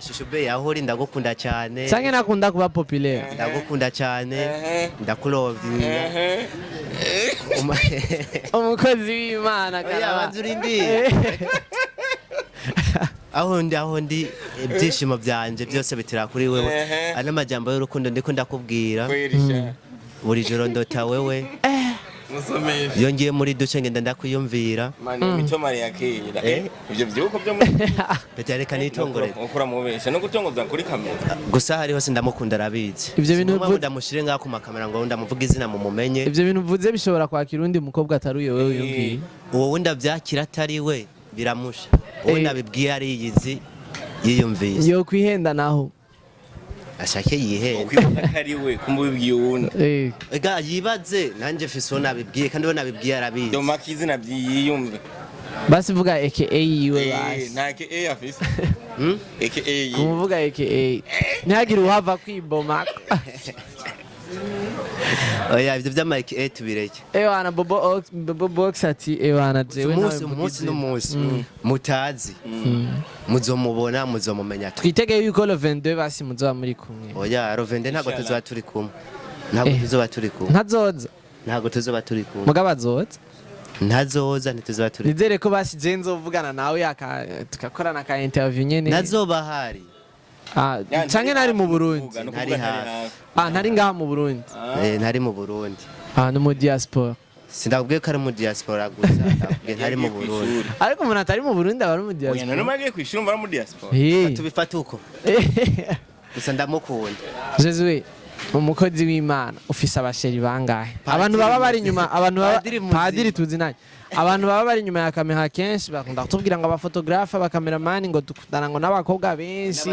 Shushu Be, aho uri ndagukunda cyane. Canke nakunda kuba populaire. Ndagukunda cyane, ndakulovye. Umukozi w'Imana. Oya, karaba. banza urindire. Aho ndi ibyishimo byanje byose bitira kuri wewe. Ano majambo y'urukundo ndiko ndakubwira. Kwerisha. Buri joro ndota wewe. Musomesha. Iyo ngiye muri douche ngenda ndakwiyumvira. Mani mico Maria kera. Eh? Ivyo vyuko byo muri Pete, reka nitongorere. Ukura mubesha no gutongoza kuri kamera. Gusa hari hose ndamukunda, arabizi. Ivyo bintu Sinumva ngo ndamushire ngaho ku makamera ngo ndamuvuge izina mumumenye. Ivyo bintu uvuze bishobora kwakira undi mukobwa atari uyo wewe wiyumviye. Uwo wundi avyakira atari we biramusha. Uwo nabibwiye ariyizi, yiyumvise. Yo kwihenda naho. Ashake yihenda. Ukwibuka ko ari we kumva ubibwiye uwundi. Ega yibaze, nanjye mfise uwo nabibwiye kandi uwo nabibwiye arabizi. Domaka izina byiyumve. Basi vuga aka yiwe. Basi. Nta ke e afise. Hmm? Aka yiwe. Kumuvuga aka ntihagire uhava kwiboma. Oya, ivyo vy'ama aka tubireke. Ewana Bobo Ox, Bobo Box ati ewana jewe nawe Umunsi mvuga umunsi izina. n'umunsi mutazi muzomubona, muzomumenya tu. Twitege yuko le 22 basi muzoba muri kumwe. Oya, le 22 ntabwo Inshallah. tuzoba turi kumwe, ntabwo tuzoba turi kumwe. Ntazoza? Ntabwo tuzoba turi kumwe. Mugabo azoza. Ntazoza, ntituzoba turi. Nizere ko basi je nzovugana nawe tugakorana ka interview nyene. Ntazoba hari. Ah, canke nari mu Burundi. Ntari hafi. Ah, ntari ngaha mu Burundi. Eh, ntari mu Burundi. Ah, no mu diaspora. Sindakubwiye ko ari mu diaspora gusa, ndakubwiye ntari mu Burundi. Ariko umuntu atari mu Burundi aba ari mu Oya, diaspora. none magiye kwishuri umva ari mu diaspora. Tubifate uko gusa, ndamukunda. Jesuwe, umukozi w'Imana, ufise abasheri bangahe? Abantu baba bari inyuma, abantu baba Padiri muzima. Padiri tuzinanye. Abantu baba bari inyuma ya kamera kenshi bakunda kutubwira ngo abafotografe, abakameramani, ngo dukundana ngo n'abakobwa benshi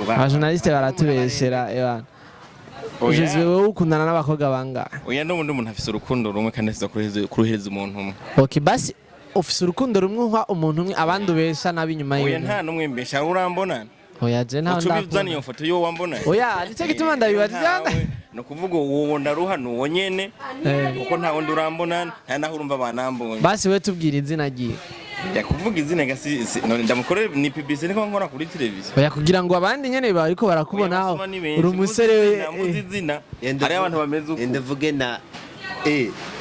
abajournaliste baratubeshera ebana. Oya. Jesuwe, wowe ukundana n'abakobwa bangahe? Oya, n'ubundi umuntu afise urukundo rumwe kandi afise kuruhereza umuntu umwe. Okay, basi ufise urukundo rumwe uha umuntu umwe, abandi ubesha n'ab'inyuma Oya, yiwe. nta n'umwe mbesha, urambona. Oya, je ntawe Uca ubizana ndakunda. iyo foto y'uwo wambona. Oya, nicyo gituma ndabibaza. Ntawe. Ni ukuvuga uwo ndaruha ni uwo nyene. Kuko nta wundi urambona, nta naho urumva banambonye. Basi we tubwira izina ryiwe. Njya kuvuga izina gasi none ndamukorere ni publicité niko nkora kuri televiziyo. Oya, kugira ngo abandi nyene bariko barakubonaho Oya, abasoma ni benshi. uri umusore Muzi we. izina, muzi izina. Hariho abantu bameze uko. Ndavuge na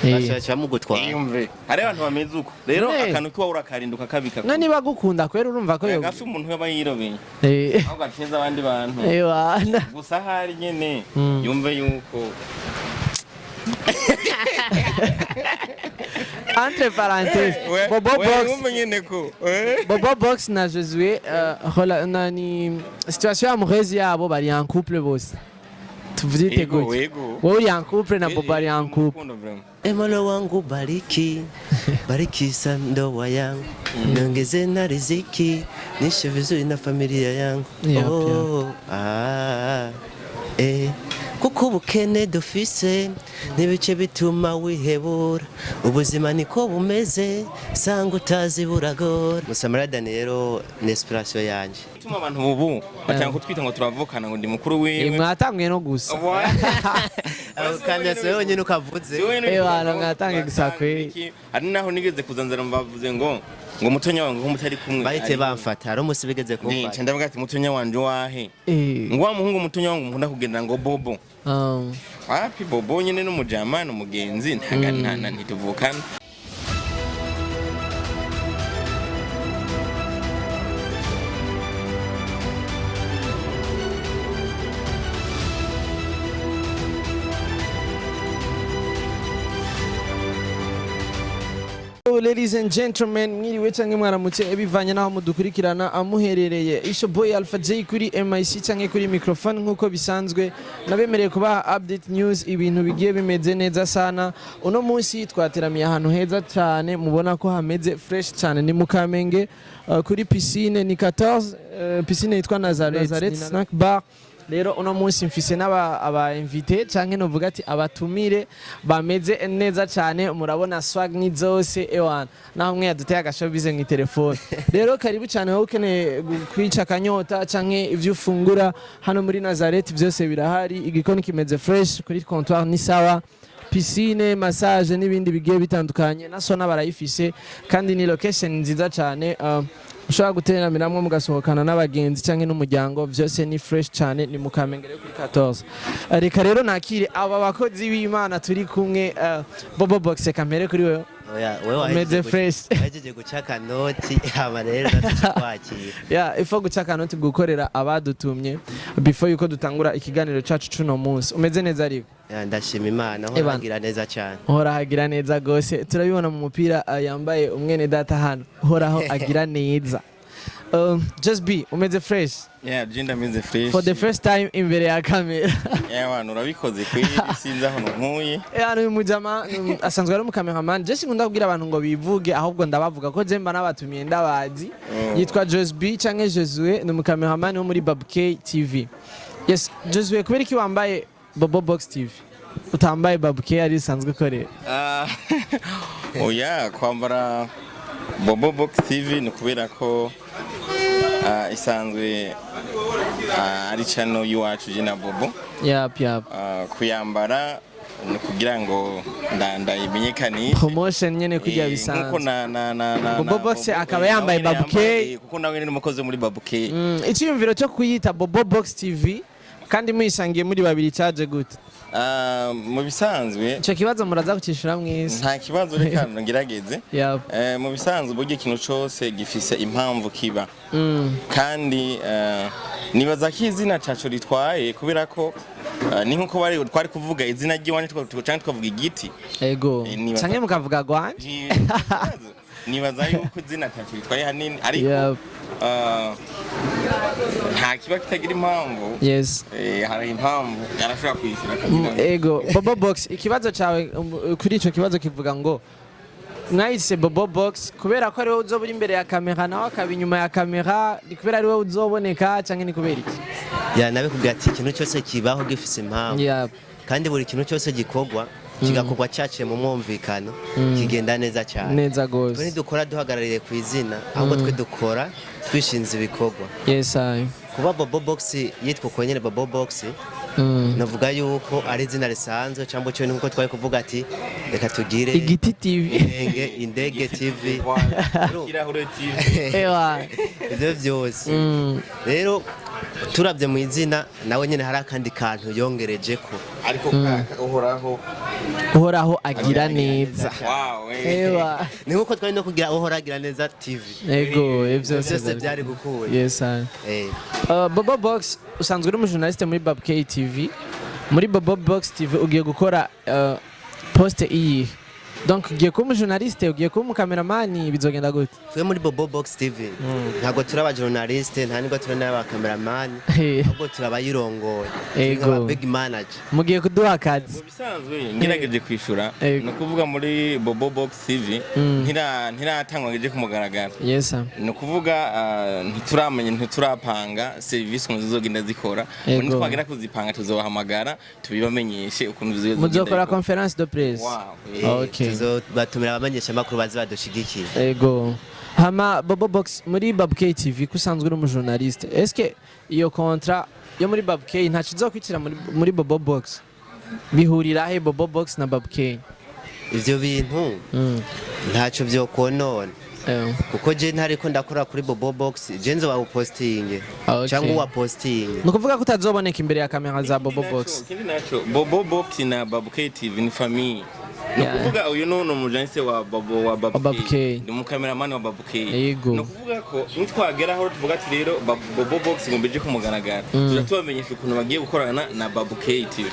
bashaka mugutwara. Iyumve. Hariho abantu bameze uko. Rero akantu kiwa urakarinda ukakabika. None niba agukunda kwera urumva ko yo Gafi umuntu yaba yirobeye. Aho gateza abandi bantu. Ewana. Gusa ahari nyene yumve yuko Entre parenthèses, Bobo Box. Yumve nyene ko Bobo Box na Josué, nani situation amoureuse yabo, bari en couple bose, tuvyite Ego, gutya. ego. Wowe uri en couple na Bobo ari en couple. Urukundo vraiment. Mola wangu bariki, bariki sana ndoa yangu, niongeze na riziki, niishi vizuri na familia yangu. Oh, ah, eh. Kuko ubukene dufise n'ibice bituma wihebura, ubuzima niko bumeze, sanga utazi buragora. Musamara Daniel ni inspiration yanje. Bituma abantu ubu batanga kutwita ngo turavukana, ngo ndi mukuru wiwe. Mwatanguye no gusa. Kandi si wewe nyine ukavuze. Bana, mwatangiye gusa kweri. Hari naho nigeze kuzanzara bavuze ngo mutonya wangu ko mutari kumwe. Bahite bamfata hari umunsi bigeze Nca kumfata. ndavuga ati mutonya wanje wahe? Ngo wa muhungu mutonya wangu mukunda kugenda ngo Bobo. Wapi, Bobo nyene n'umujama n'umugenzi ntaga nta ntituvukana. Ladies and gentlemen, mwiriwe canke mwaramutse bivanye n'aho mudukurikirana amuherereye. Isho boy Alpha J kuri MIC canke kuri microphone nk'uko bisanzwe, nabemereye kubaha update news, ibintu bigiye bimeze neza sana. Uno munsi twateramiye ahantu heza cyane, mubona ko hameze fresh cyane, ni mu Kamenge, kuri piscine ni 14, piscine yitwa Nazareth Snack Bar. Rero uno munsi mfise n'aba aba invité canke novuga ati abatumire bameze neza cyane. Murabona swag ni zose, ewana naho umwe yaduteye agashobize mu telefone. Rero karibu cyane wowe ukeneye kwica akanyota canke ivyo ufungura hano muri Nazareth byose birahari. Igikoni kimeze fresh, kuri comptoir ni sawa, piscine, massage n'ibindi bigiye bitandukanye na sauna barayifise, kandi ni location nziza cyane. Ushobora guteramiramwo, mugasohokana n'abagenzi canke n'umuryango, vyose ni fresh cane. Ni mu Kamenge rero kuri 14. Reka rero nakire aba bakozi b'Imana turi kumwe. Bobo Box, reka mpere kuri wewe. Oya, wewe Umeze wahejeje fresh. Wahejeje guca akanoti, hama rero natwe twakira. Ya, ifo guca akanoti, gukorera abadutumye before yuko dutangura ikiganiro cacu cuno munsi. Umeze neza ariko? Ya, ndashima Imana, Ebana. horagira neza cyane. Uhoraho agira neza gose, turabibona mu mupira yambaye umwene data hano. Uhoraho agira neza. Just be umeze fresh? Yeah, je ndameze fresh. For the first time imbere ya kamera. Yeah, wana urabikoze kweli, sinzi aho nkuye. Hano uyu mujama asanzwe ari umucameraman. Je sinkunda kubwira abantu ngo bivuge, ahubwo ndabavuga ko je mba nabatumiye ndabazi. Yitwa Jos B canke Josue, ni umucameraman wo muri Bab K TV. Yes, Josue, kubera iki wambaye Bobo Box TV utambaye Bab K ari isanzwe ikorera? Ah, oya, kwambara Bobo Box TV ni kubera ko isanzwe ari channel y'iwacu je na Bobo. Yap yap. Kuyambara ni kugira ngo ndayimenyekanishe. Promotion nyene kurya Nkuko bisanzwe. na Bobo na Box akaba nawe yambaye nyene Babu K. yambaye, kuko nawe nyene ni umukozi wo muri Babu K. Icyiyumviro cyo kuyita Bobo Box TV kandi muyisangiye muri babiri cyaje gute? Mu bisanzwe Icyo kibazo muraza kucishura mwese. Nta kibazo, reka ngerageze. Yap. Mu bisanzwe burya ikintu cose gifise impamvu kiba, kandi nibaza ko izina cacu ritwaye kubera ko ni nkuko bari twari kuvuga izina ry'iwanyu canke tukavuga igiti. Ego. Nibaza Canke mukavuga gwanje. Nibaza yuko izina taco ritwaye hanini, ariko nta kiba kitagira impamvu. Hari impamvu arashobora kwishyura kugira ngo Ego, Bobo Box, ikibazo cyawe kuri ico kibazo kivuga ngo mwayise Bobo Box kubera ko ari wowe uzoba uri imbere ya kamera, nawe akaba inyuma ya kamera, ni kubera ari wowe uzoboneka canke ni kubera iki? Ya, nabikubwira ati ikintu cyose kibaho gifise impamvu, kandi buri kintu cyose gikorwa kigakorwa cyaciye mu mwumvikano kigenda neza cyane. Neza Twe gose. ntidukora duhagarariye ku izina, ahubwo twe dukora twishinze ibikorwa. Yes I. Kuba Bobo Box yitwa uko nyene Bobo Box, navuga yuko ari izina risanzwe cyangwa cyo nkuko twari kuvuga ati reka tugire Igiti TV. Indege, Indege TV. Ikirahure TV. Ewa. Ivyo byose rero turabye mu izina, nawe nyene hari akandi kantu yongereje ko. Ariko kaka uhoraho Uhoraho agira neza. Wow. Ewa. Ni nkuko twari no kugira Uhoragira Neza TV. Ego, ivyo Byose byari gukura. Yes I. Bobo Box, usanzwe uri umujournaliste muri Bab K TV. Muri Bobo Box TV ugiye gukora poste iyi. Donc ugiye kuba umujournaliste, ugiye kuba umukameramani, bizogenda gute? Twe muri Bobo Box TV ntabwo turi abajournaliste, nta nubwo turi n'abakameramani, ahubwo turabayirongoye. Turi nk'aba big manager. Mugiye kuduha akazi. Mu bisanzwe ngerageje kwishura, Ego. ni ukuvuga muri Bobo Box TV ntiratangwa ngo ije ku mugaragaro. Yes sir. Ni ukuvuga ntituramenya, ntiturapanga serivisi ukuntu zizogenda zikora. Ego. Nitwagera kuzipanga tuzobahamagara tubibamenyeshe ukuntu zizogenda Muzokora zikora. conference de presse. Wow. Okay. Tuzobatumira abamenyesha makuru baze badushigikiye. Ego. Hama Bobo Box, muri Bab K TV ko usanzwe uri umujournaliste, est-ce que iyo contrat yo muri Bab K ntaco izokwicira muri Bobo Box? Bihurira he Bobo Box na Bab K? Ivyo bintu ntacyo byokonona, kuko je ntariko ndakora kuri Bobo Box, je nzoba upostinge cyangwa uwa postinge. Ni ukuvuga ko utazoboneka imbere ya kamera za Bobo Box. Ikindi naco, Bobo Box na Babu K TV ni famille. Ni ukuvuga uyu ni umujanise wa Bobo wa Babu Wa Babu K. Ni umukameramani wa Babu K. Yego. Ni ukuvuga ko nitwagera aho tuvuga ati rero Bobo Box ngo mbije ku mugaragaro, tuja tubamenyesha ukuntu bagiye gukorana na Babu K TV.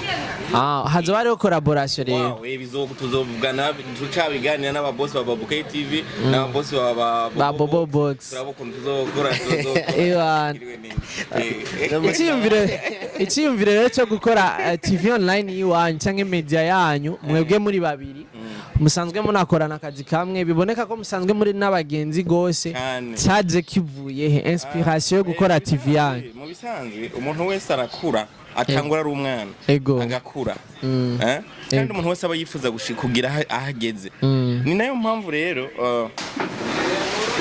Ah, hazoba hariho collaboration rero. Wow, tuzovugana, tucabiganira n'ababosi ba Babu K TV n'ababosi ba Ba Bobo Box. Turaba ukuntu tuzokora tuzokora. Ewana. Icyiyumviro rero cyo gukora TV online y'iwanyu cyangwa media yanyu mwebwe muri babiri musanzwe munakorana akazi kamwe, biboneka ko musanzwe muri n'abagenzi gose, Cyane. cyaje kivuye he inspiration yo gukora TV yanyu? Mu bisanzwe umuntu wese arakura, atangura ari umwana, agakura. Eh? Kandi umuntu wese aba yifuza kugira aho ageze. Ni nayo mpamvu rero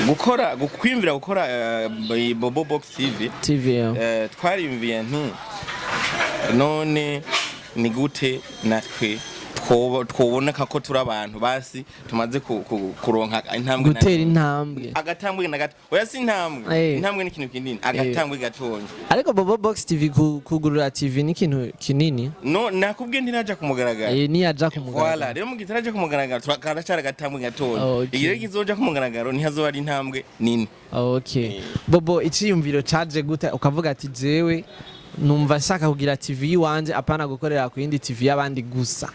gukora kwiyumvira gukora Bobo Box TV, TV yeah. Twariyumviye nti none ni gute natwe Twoboneka ko turi abantu basi tumaze kuronka intambwe Gutera intambwe. Agatambwe na gato, oya, si intambwe. Intambwe ni ikintu kinini, agatambwe gatonya. Ariko Bobo Box TV kugurura TV ni ikintu kinini. No, nakubwiye ntiraja ku mugaragaro. Niyaja ku Voilà, mugaragaro. rero mu gihe itaraja ku mugaragaro karacara agatambwe gatonya. Igihe kizoja ku mugaragaro ntihazoba ari intambwe nini. Okay, Bobo, iciyumviro caje gute ukavuga ati jewe numva nshaka kugira TV yiwanje, apana gukorera ku yindi TV y'abandi gusa?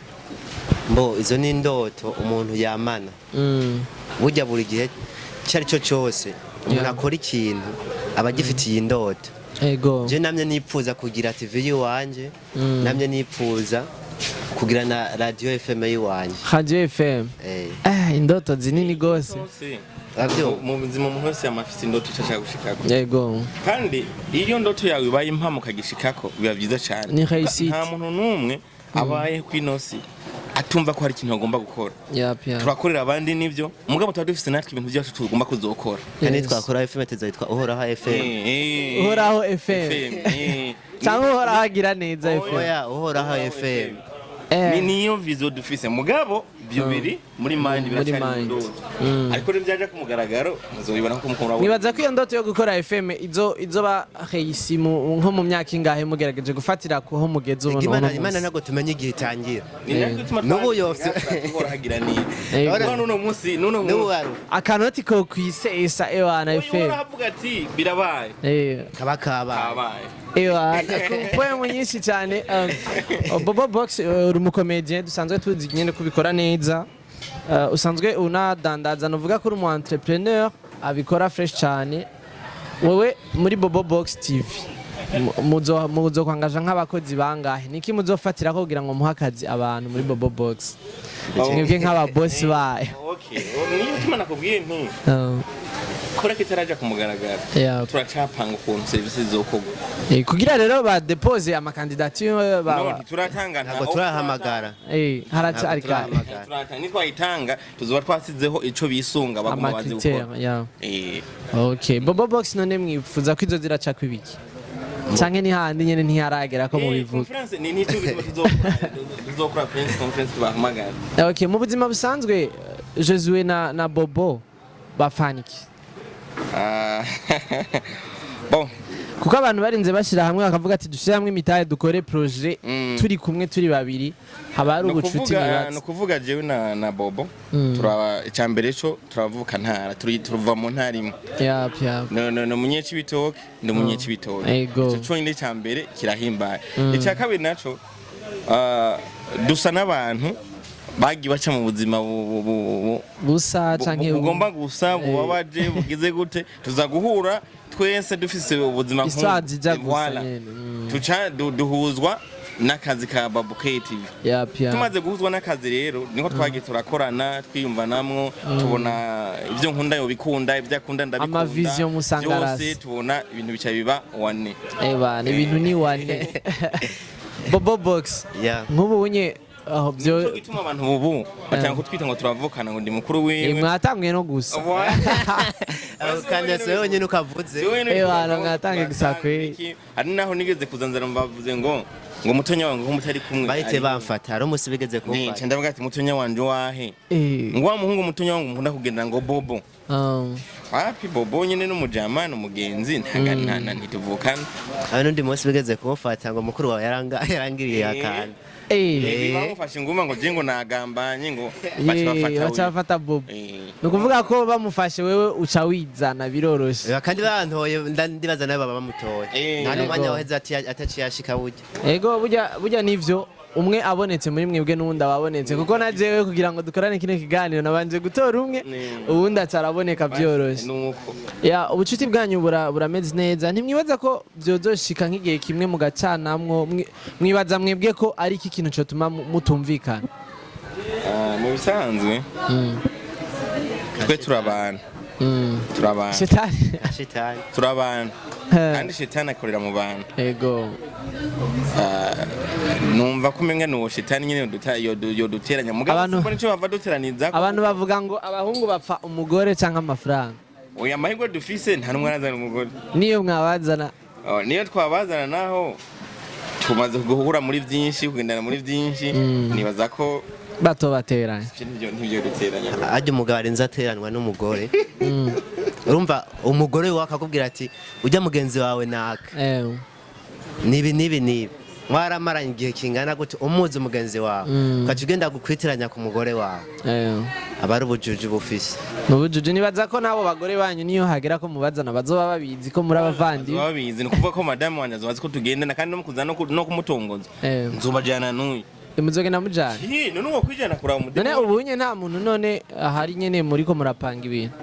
Mbo izo ni indoto umuntu yamana. Burya buri gihe icyo ari cyo cyose umuntu akora ikintu aba agifitiye indoto. Je namye nipfuza kugira TV yiwanje, namye nipfuza kugira na radio FM yiwanje. Radio FM. Indoto zinini gose. Avyo. Mu buzima umuntu wese yama afise indoto ico ashaka gushikako. Kandi iyo ndoto yawe ibaye impamo ukagishikako, biba byiza cyane. Ni réussite. Nta muntu n'umwe abaye kw'ino si atumva ko hari ikintu agomba gukora. Yap, yap. Turakorera abandi nivyo, mugabo tuba dufise natwe ibintu byacu tugomba kuzokora. Kandi twakora FM tuzayitwa Uhoraho FM. Uhoraho FM. FM. Cyangwa Uhoraho agira neza FM. Oya, Uhoraho FM. Ni niyo vision dufise, mugabo byo biri muri mind, Muri biracyari mu mind. ndoto, ariko rero byaja ku mugaragaro muzobibona ko mukora. Nibaza ko iyo ndoto yo gukora FM izoba réussie nko mu myaka ingahe, mugerageje gufatira kuho mugeze ubu Imana uno Imana munsi? ntabwo tumenye igihe itangira. Ni nacyo gituma N'ubu uhora hagira neza. Yego. Nuno munsi, nuno N'ubu munsi waru Akanoti ko kwisesa ewana uyu FM. uravuga ati birabaye. Kaba kabaye. Kabaye. Ewana ku poem nyinshi cyane. Bobo Box, uri umukomedien dusanzwe tuzi nyine kubikora neza. Usanzwe unadandaza, nuvuga ko uri umu entrepreneur abikora fresh cyane. Wewe muri Bobo Box TV muzokwangaja nk'abakozi bangahe? Niki muzofatira ko kugira ngo muhe akazi abantu muri Bobo Box, mwebwe nk'ababosi bayo? Okay, niyo gituma nakubwiye nti kora kitaraja ku mugaragaro, turacapanga ukuntu serivisi zizokorwa. Kugira rero badepose ama candidature No, ntituratanga, nta Ntabwo turahamagara. Haracari Ntabwo kare. turahamagara. Turatanga, nitwayitanga tuzoba twasizeho ico bisunga baguma bazi Ama critères gukora. Okay, Bobo Box none mwifuza ko izo ziracako ibiki, canke ni handi nyene ntiharagera ko mubivuga? Conference ni nico gituma tuzokora press conference tubahamagara. Okay, mu buzima busanzwe Josue na Bobo bapfana iki? Ah, bon. Kuko abantu barinze bashyira hamwe bakavuga ati dushyire hamwe imitahe dukore projet, turi kumwe turi babiri, haba hari Ni ubucuti ukuvuga, ni nibatse. ukuvuga jewe na Bobo turaba icambere co turavuka ntara, turi turuva mu ntara imwe. Yap, yap. No munyecibitoke, ndi munyecibitoke. Ego. Ico conyine ca mbere kirahimbaye. Icya kabiri naco, dusa n'abantu bagiye baca mu buzima Busa canke bugomba gusa, bubabaje, bugize gute, tuza guhura twese dufise ubuzima Histoire zijya gusa Voilà. nyene. Tuca duhuzwa n'akazi ka Babu Creative. Yap, yap. Tumaze guhuzwa n'akazi rero niko twagiye turakorana, twiyumvanamwo, tubona ibyo nkunda yobikunda, ibyo akunda ndabikunda. Ama vision musanga byose arasa. tubona ibintu bica biba wane. Eba, ni ibintu ni wane. Bobo Box. Yeah. Nk'ubu unye aho Nico byo gituma abantu ubu batanga kutwita ngo turavukana, ngo ndi mukuru wiwe. Mwatanguye no gusa. Aho kandi si wowe wenyine ukavuze. Bana, mwatangiye gusa kweri. Hari naho nigeze kuzanzara bavuze ngo mutonya wangu ngo mutari kumwe. Bahite bamfata, hari umunsi bigeze Nce kumfata. ndavuga ati mutonya wanje wahe? Ngo wa muhungu mutonya wangu mukunda kugenda ngo Bobo. Wapi, Bobo nyene n'umujama n'umugenzi, ntaga nta ntituvukana. Hari n'undi munsi bigeze kumfata ngo mukuru wawe yarangiriye akantu. Bamufashe inguma ngo je ngo nagambanye ngo baca bafata baca wiwe. bafata Bobo. Ni ukuvuga ko bamufashe wewe uca wizana biroroshe. Kandi bantoye, ndibaza nawe baba bamutoye. Nta n'umwanya waheze ataciye ashika burya. Ego, burya nivyo, umwe abonetse muri mwebwe n'uwundi ababonetse, kuko na jewe kugira ngo dukorane kino kiganiro nabanje gutora umwe, uwundi acaraboneka byoroshe. Nuko. Ya, ubucuti bwanyu burameze neza. Ntimwibaza ko byozoshika nk'igihe kimwe mugacanamwo? Mwibaza mwebwe ko ari iki kintu cotuma mutumvikana? Ah, mu bisanzwe twe turabana, turabana. Shetani. Shitani. Turabana, kandi shetani akorera mu bantu. Numva ko umenga ni uwo shetani nyine yoduteranya, mugabo siko nico bava duteraniza. Abantu bavuga ngo abahungu bapfa umugore canke amafaranga. Oya, amahirwe dufise nta n'umwe arazana umugore. Niyo mwabazana? Oh, niyo twabazana naho Tumaze guhura muri byinshi, kugendana muri byinshi, nibaza ko bato bateranye. Ivyo ntibyo duteranya. Ajya umugabo arenze ateranwa n'umugore, urumva umugore wawe akakubwira ati: "Ujya mugenzi wawe naka nibi nibi nibi." Mwaramaranye igihe kingana gute umuzi umugenzi wawe, ukaca ugenda gukwitiranya ku mugore wawe, aba ari ubujuju bufise. Ni ubujuju. Nibaza ko n'abo bagore banyu niyo hagera ko mubazana bazoba babizi ko muri abavandimwe. Bazoba babizi. Ni ukuvuga ko madamu wanjye azoba azi ko tugendana, kandi no mu kuza no kumutongoza nzobajana n'uyu. Muzogenda mujana? Hi, none uwo kwijana kuraba None umudemu. Ubu nye nta muntu, none ahari nyene muriko murapanga ibintu?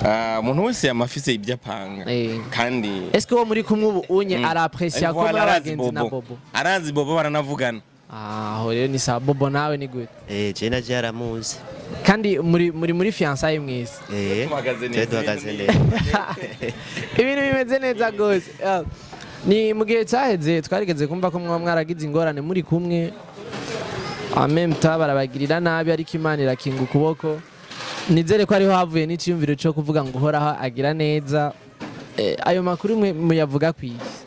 Ah, umuntu wese yama afise ibyo apanga. Kandi Eske uwo muri kumwe ubu unye araprecia ko Voilà, muri arazi. abagenzi na Bobo. Bobo? Arazi Bobo, baranavugana. Aho rero ni sawa. Bobo, nawe ni gute? Eh, je na je aramuzi. Kandi muri fiançailles mwese? Eh. Tuhagaze Twe neza. duhagaze neza. Ibintu bimeze neza gose. Ah, ni mu gihe cyaheze twarigeze kumva ko mwaba mwaragize ingorane muri kumwe amemta, barabagirira nabi, ariko Imana irakinga ukuboko. Nizere ko ariho havuye n'iciyumviro cyo kuvuga ngo Uhoraho agira neza. Ayo makuru mwe muyavuga ku isi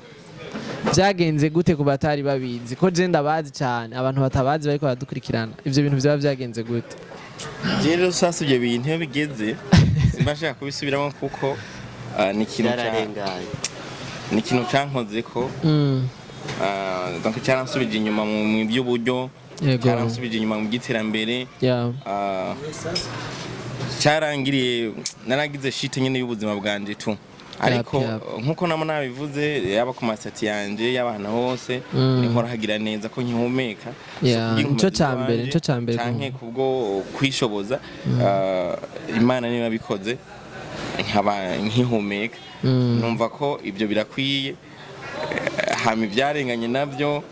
byagenze gute ku batari babizi? Ko je ndabazi cyane, abantu batabazi bariko baradukurikirana, ivyo bintu byaba byagenze gute? Je rero sasa ibyo bintu iyo bigeze simba nshaka kubisubiramo kuko Byararenganye. ni ikintu cankoze ko donc cyaransubije inyuma mu by'uburyo, cyaransubije inyuma mu by'iterambere. Cyarangiriye naragize shite nyine y'ubuzima bwanje tu, ariko nkuko namo nabivuze, yaba ku ma statuts yanje y'abantu hose, niho hagira neza ko nkihumeka. So, kubw'inkomezi Nico ca mbere, z'iwanje, nico ca mbere. Canke kubwo kwishoboza, Imana niyo yabikoze nkaba nkihumeka, numva ko ibyo birakwiye. Hama ibyarenganye nabyo,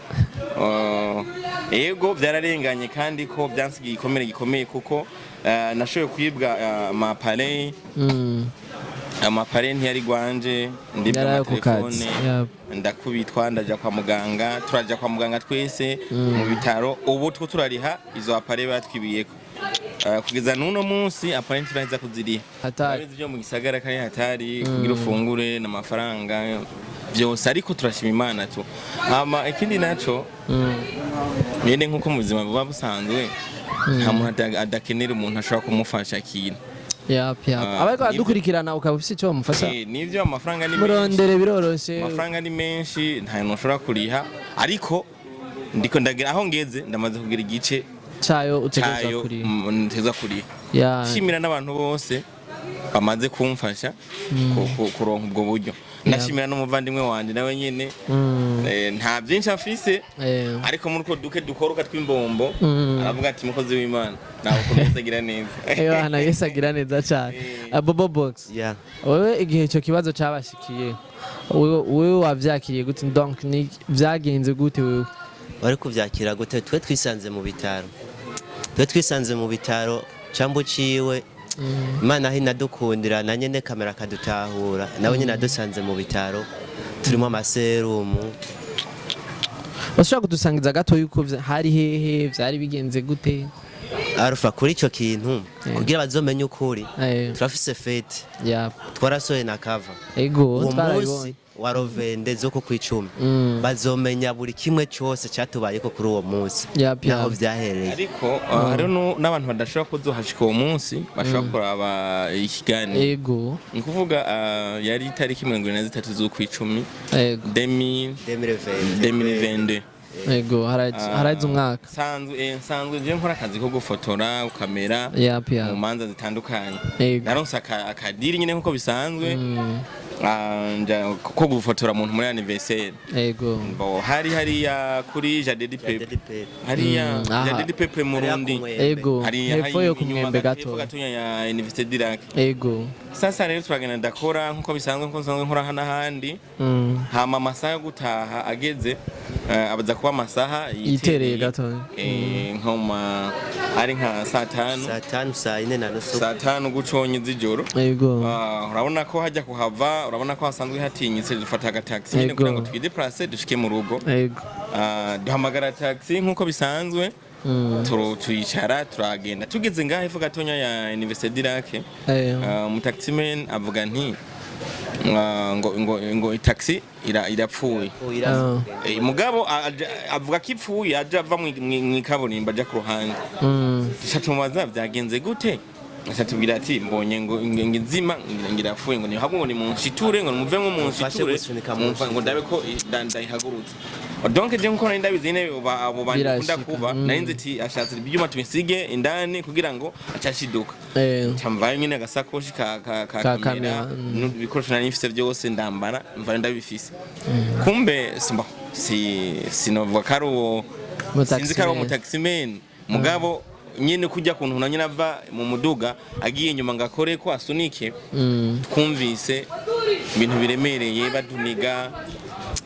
ego byararenganye, kandi ko byansigiye igikomere gikomeye kuko nashoboye kwibwa ama appareil. Ama appareil ntiyari gwanje, ndibwa Yari ayo ku kazi. amatelefone, ndakubitwa, ndaja kwa muganga, turaja kwa muganga twese mu bitaro. Ubu two turariha izo appareil batwibiyeko. Kugeza n'uno munsi appareil ntiraheza kuziriha. Hatari. Urabizi byo mu gisagara kari hatari, kugira ufungure n'amafaranga byose, ariko turashima Imana tu. Hama ikindi naco nyene, nkuko mu buzima buba busanzwe nta muntu adakenera umuntu ashobora kumufasha ikintu. Yap. Ah, Abariko baradukurikirana, ukaba ufise icyo bamufasha, Nivyo, amafaranga ni menshi. murondere, biroroshe. Amafaranga ni menshi, nta muntu ushobora kuriha, ariko ndiko ndagira aho ngeze, ndamaze kugira igice Cayo utegerezwa cayo kuri nteza kuriha. Shimira n'abantu bose bamaze kumfasha kuronka ubwo buryo. Ndashimira n'umuvandimwe wanje nawe nyene. Nta byinshi afise, ariko muri utwo duke dukoroka tw'imbombo aravuga ati: "Mukozi w'Imana, nawe ukomeza agira neza." Ewana, Yesu agira neza cyane. Ah, Bobo Box, wewe igihe icyo kibazo cabashikiye, wewe wavyakiriye gute? Donc ni vyagenze gute wewe? Wari kubyakira gute? Twe twisanze mu bitaro, twe twisanze mu bitaro cambo ciwe. Imana aho inadukundira na nyene kamera akadutahura, nawe nyene adusanze mu bitaro turimo amaserumu. Bashobora kudusangiza gato yuko hari hehe, vyari bigenze gute? Arufa kuri ico kintu kugira bazomenye ukuri, turafise fête, twarasohoye na cover Ego. Uwo munsi Twarabibonye. wa le 22 zo ku 10, bazomenya buri kimwe cyose cyatubayeko kuri uwo munsi naho vyahereye. Ariko hariho n'abantu badashobora kuzohashika uwo munsi, bashobora kuraba ikiganiro. Ni kuvuga yari itariki 23 z'ukwicumi 2020. 2022. Ego, haraheze umwaka. Nsanzwe je nkora akazi ko gufotora ukamera mu manza zitandukanye. Naronse akadiri nyine nkuko bisanzwe. Nja ko gufotora umuntu muri anniversaire. Bo hari hariya kuri Jardin du Peuple. Jardin du Peuple. Hariya Aha. Jardin du Peuple mu Hariya Rundi. ku Mwembe. Hariya Hepfo yo ku inyuma Mwembe gato, hepfo gato. gatonya ya Université du Lac. Sasa rero turagenda, ndakora nkuko bisanzwe, nkuko nsanzwe nkora hano n'ahandi. Hama amasaha yo gutaha ageze, abaza kuba amasaha Yitereye gato. Nko ma ari nka saa tanu. Saa tanu, saa yine na nusu. Saa tanu guconye z'ijoro. Ah, urabona ko hajya kuhava, urabona ko hasanzwe hatinyitse, dufata agataxi nyine kugira ngo twideplace dushike mu rugo. Ah, duhamagara taxi nkuko bisanzwe, turicara turagenda, tugeze ngaho hepfo gatonya ya Université du Lac, umutaximan avuga nti Ngo taxi irapfuye. Ah. Mugabo avuga ko ipfuye, aja ava mw'ikaburimbo aja ku ruhande. Duca tumubaza byagenze gute, aca tubwira ati mbonye ngo izima ngo irapfuye, ngo nihabwo ngo ni munshiture, ngo muvemo munshiture. Gusunika. Ngo ndabe ko ndayihagurutse. Donc je nkuko nari ndabizi nyene abo bantu Birashika, bakunda kuba, nari nzi ati ashatse ibyuma tubisige indani kugira ngo acashiduka. Camvayo nyine agasakoshi ka Ka kamera, kamera, n'ibikoresho nari mfise byose ndambara mvayo ndabifise. Kumbe simba si sinovuga ko ari uwo, sinzi ko ari uwo Mutaximan. Mutaximan. Mugabo nyine kujya kuntu na nyine ava mu muduga agiye inyuma ngo akore ko asunike, twumvise ibintu biremereye baduniga,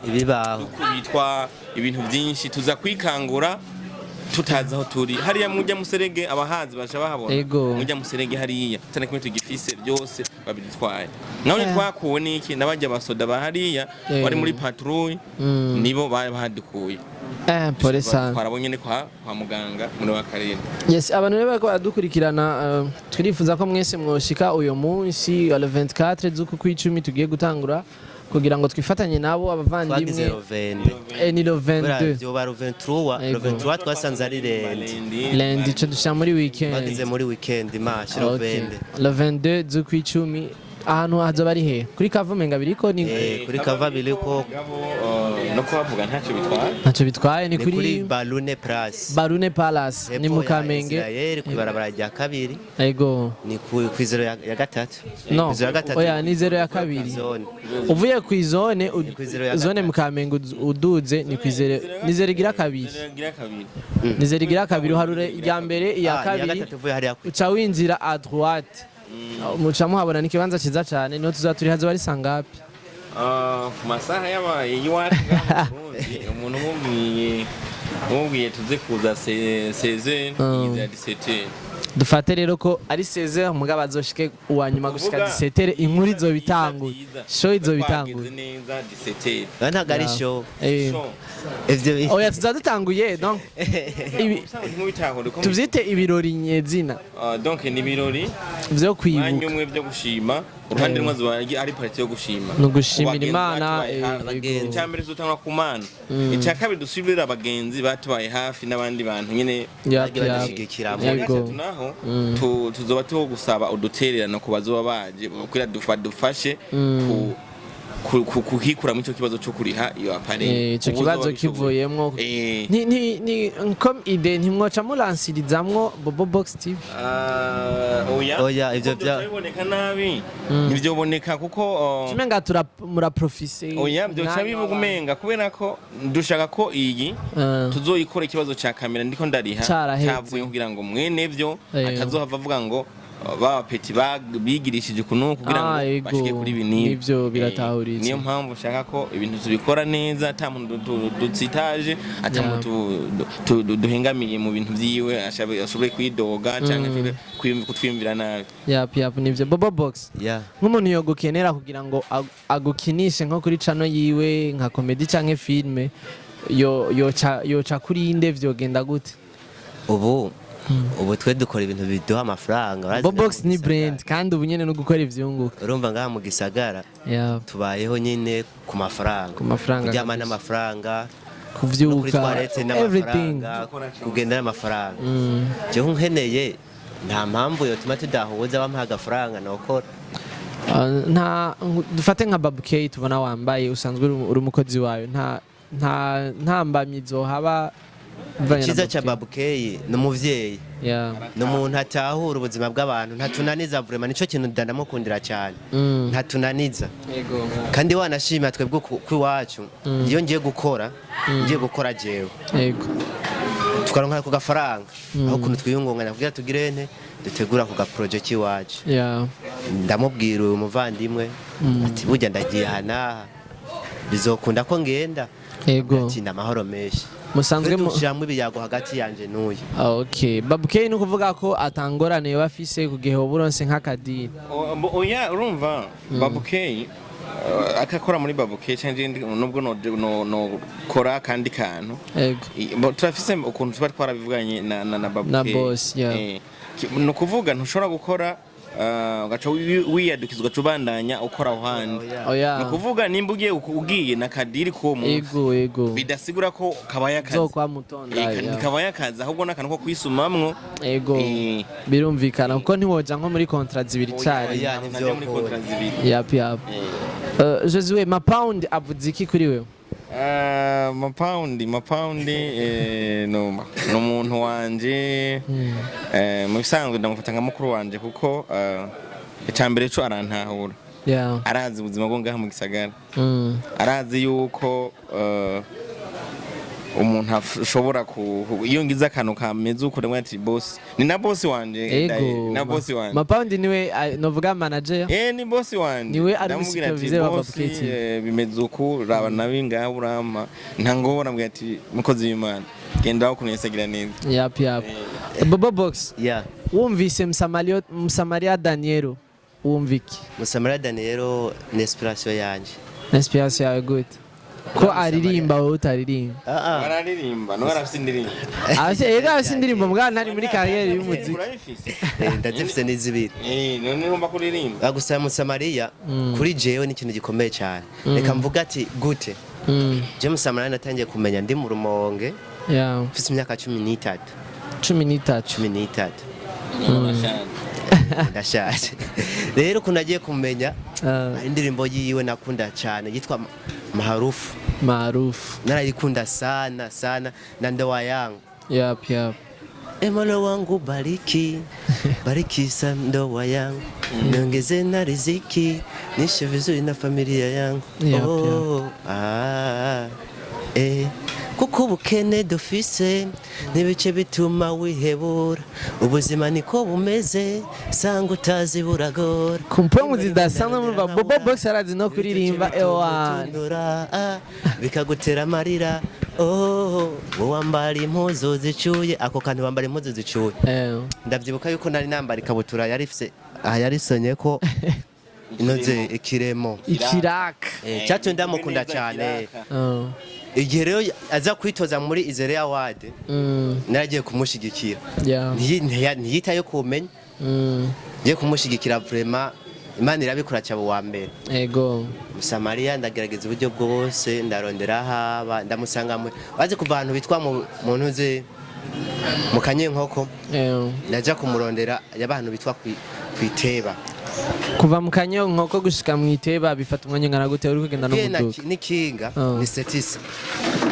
ibibaho, bitwa ibintu byinshi, tuza kwikangura tutazi aho turi. Hariya mujya muserege, abahazi baca bahabona. Ego. Mujya muserege hariya tana kimwe tugifise, byose babidutwaye. Naho twakuwe n'iki? N'abajya basoda ba hariya bari muri patrouille, nibo bari bahadukuye. Pole sana. Twarabonye ni kwa muganga muri wa karere. Yes, abantu rero bariko baradukurikirana, turifuza ko mwese mwoshika uyu munsi le 24 z'uku kw'icumi tugiye gutangura kugira ngo twifatanye nabo twagize abavandimwe. Le 22. Ni le 22. Byoba le 23. Le Ego. 23 twasanze ari lundi. Lundi ico dushira muri weekend. Twagize muri weekend mashi le Okay. 22. Le 22 z'ukw'icumi, ahantu hazoba ari he? Kuri Kavumenga biriko ni Kuri kava biriko. No kubavuga ntacyo bitwara. Ntacyo bitwaye, ni Ni kuri kuri Balune Place. Barune Palace, ni mu Kamenge. Israel, kw'ibarabara rya kabiri. Ego. Ni kw'izero ya gatatu. No. Kw'izero ya gatatu. Oya, ni zero ya kabiri. Zone. Uvuye ku izone Kw'izero ya zone mu Kamenge uduze ni kwizere, ni zero igira kabiri. Igira kabiri. Ni zero igira kabiri, uharure irya mbere, iya Ah, ni iya kabiri. gatatu uvuye hariya Uca winjira à droite, muca muhabona. Ni ikibanza ciza cane, niho tuzaba turi. Hazoba ari sangapi? Ah, ku masaha y'abaye iwacu ngaha mu Burundi, umuntu umubwiye tuze kuza 16 yizera 17. Dufate rero ko ari 16, mugabo azoshike uwa nyuma gushika 17, inkuru izoba itanguye, show izoba itanguye. Twageze neza 17. Oya, ntabwo ari show. Show. Ivyo Oya, tuzaba dutanguye, donc Nk'ubitahure ko tuvyite ibirori nyezina. Ah, donc ni ibirori Vyo mwanya kwibuka. umwe byo gushima, uruhande rumwe azoba ari partie yo gushima. Ni ugushimira Ku bagenzi Imana, batubaye hafi. yego. Icya mbere tuzotangura ku Mana, icya kabiri dusubirire abagenzi batubaye hafi n'abandi bantu nyine. Yap, Bagiye yap. badushyigikira. Icya Yego. gatatu naho tuzoba tuho gusaba udutererano ku bazoba baje kugira badufashe kuhikuramo icyo kibazo cyo kuriha iyo appareil. Ico Ubu kibazo uzoba abishoboye. kivuyemwo. Ni comme idée, ntimwoca mulansirizamwo Bobo Box TV? Ah, oya. Oya, ivyo Kuko byoca biboneka nabi, ntivyoboneka kuko Tumenga muraprofise oya, byoca umwanya bivuga w'abantu. Umenga kubera ko dushaka ko iyi tuzoyikora ikibazo ca kamera ndiko ndariha Caraheze. cavuye kugira ngo mwene vyo atazohava avuga ngo ba peti bigirishije ukuntu kugira ngo Ah, ego. bashike kuri ibi n'ibi. Nivyo, biratahuritse. Niyo mpamvu nshaka ko ibintu tubikora neza, ata muntu dutsitaje, ata muntu duhengamiye mu bintu vyiwe ashobore kwidoga canke ashobore kutwiyumvira nabi. Yap, yap, nivyo. Bobo Box, nk'umuntu yogukenera kugira ngo agukinishe nko kuri channel yiwe nka comedy canke filme, yo yoca kuri inde? Vyogenda gute? Ubu twe dukora ibintu biduha amafaranga, urazi. Bobo Box Ngaha mu ni gisagara. brand, kandi ubu nyene no gukora ivyunguka. Urumva ngaha mu gisagara tubayeho nyine ku mafaranga. Ku mafaranga Kuryama kabisa. n'amafaranga, no kuri Kuvyuka, toilette everything. n'amafaranga, kugenda n'amafaranga. Jewe nkeneye, nta mpamvu yotuma tudahuza, bamuha agafaranga nokora. Ah, nta dufate nka Babu K tubona wambaye, usanzwe uri umukozi wayo, nta mbamyi zohaba bivanye na Icyiza cya Babu K? Babukeyi ni umuvyeyi, ni umuntu atahura ubuzima bw'abantu, ntatunaniza. Vraiment nico kintu ndamukundira cyane. Ntatunaniza. Yego. Kandi wanashima twebwe kw'iwacu, iyo ngiye gukora jewe, tukaronka ku gafaranga aho ukuntu twiyungunganya kugira tugire nte dutegura ku gaprojet k'iwacu, ndamubwira uyu muvandimwe ati burya ndagiye aha n'aha, bizokunda ko ngenda. Ati ni amahoro menshi. Musanzwe Twe dushiramwo ibiyago hagati yanje n'uyu. Ah, okay, Babu K ni ukuvuga ko atangorane yoba afise ku gihe woba uronse nk'akadini? Oya, urumva Babukey akakora muri Babukey cyangwa nubwo nokora akandi kantu. Turafise ukuntu tuba twarabivuganye na Na Babukey. boss, yeah. Ni ukuvuga ntushobora gukora ugaca wiyadukiza, ugaca ubandanya ukora aho handi. Oya. Ni ukuvuga nimba ugiye na kadiri k'uwo munsi, Ego. bidasigura ko kabaye akazi. Zokwa mutonda. Ntikabaye akazi, ahubwo n'akantu ko kwisumamwo. Ego. Birumvikana, kuko ntiwoja nko muri contrat zibiri cari. Oya, ntajya muri contrat zibiri. Yap. Josue, Mapaundi avuze iki kuri wewe? Mapaundi ni umuntu wanje. Mu bisanzwe ndamufata nka mukuru wanje, kuko icambere co arantahura. Arazi ubuzima bwo ngaha mu gisagara. Arazi yuko umuntu ashobora ku iyo ngize akantu kameze uko, ndamubwira ati boss, ni na boss wanje. Ni na boss wanje. Mapaundi niwe novuga manager. Ni boss wanje. Niwe ari Ndamubwira ati, superviseur wa "Boss, Creative." Bimeze uku, raba nabi ngaha urampa nta ngora. Mbwira ati mukozi w'Imana, genda aho ukuntu yasagira neza. Yap. Bobo Box. Yeah. Wumvise Msamaria Danielo, wumva iki? Musamariya Danielo ni inspiration yanje. Inspiration yawe gute? Ko Musamariya. aririmba, wowe utaririmba? Ah, ah. Bararirimba, niwe arafise indirimbo. Ego, afise indirimbo, mbwa ntari muri carrière y'umuziki. Urabifise? Ndazifise n'izibiri. None urumva kuririmba. Gusa Musamariya kuri jewe ni ikintu gikomeye cyane. Reka mvuga ati gute. Je Musamariya natangiye kumenya ndi mu Rumonge, mfise imyaka 13. 13. 13. Ndashaje rero. Ukuntu nagiye kumenya, hari indirimbo yiwe nakunda cyane yitwa Maharufu. Maarufu. Narayikunda sana sana, na ndoa yangu. Yap. E Mola wangu, bariki bariki sana ndoa yangu, niongeze na riziki, niishi vizuri na familia yangu. Oh, ah, eh. Kuko ubukene dufise n'ibice bituma wihebura, ubuzima niko bumeze, sanga utazi buragora. Ku mpamvu zidasanzwe murumva Bobo Box arazi no kuririmba, ewana. Tundura, bikagutera amarira. Oh, wowe wambara impuzu zicuye, ako kantu, wambara impuzu zicuye. Ndavyibuka yuko nari nambara ikabutura yari ifise aha yarisonye ko inoze ikiremo. Ikiraka. Cyatumye ndamukunda cyane. Igihe rero aza kwitoza muri Izere Award, naragiye kumushigikira. Ntiyitaye kumenya. Ngiye kumushigikira, vraiment Imana irabikora cyaba uwa mbere. Musamariya ndagerageza uburyo bwose, ndarondera haba ndamusanga bazi kuva ahantu bitwa mu ntuze mu Kanyenkoko. Ndaja kumurondera, yaba ahantu bitwa kwiteba. Kuva mu Kanyonkoko gushika mu Iteba bifata umwanya ungana gute uri kugenda Ugiye n'umuduga? N'ikinga ni setisa.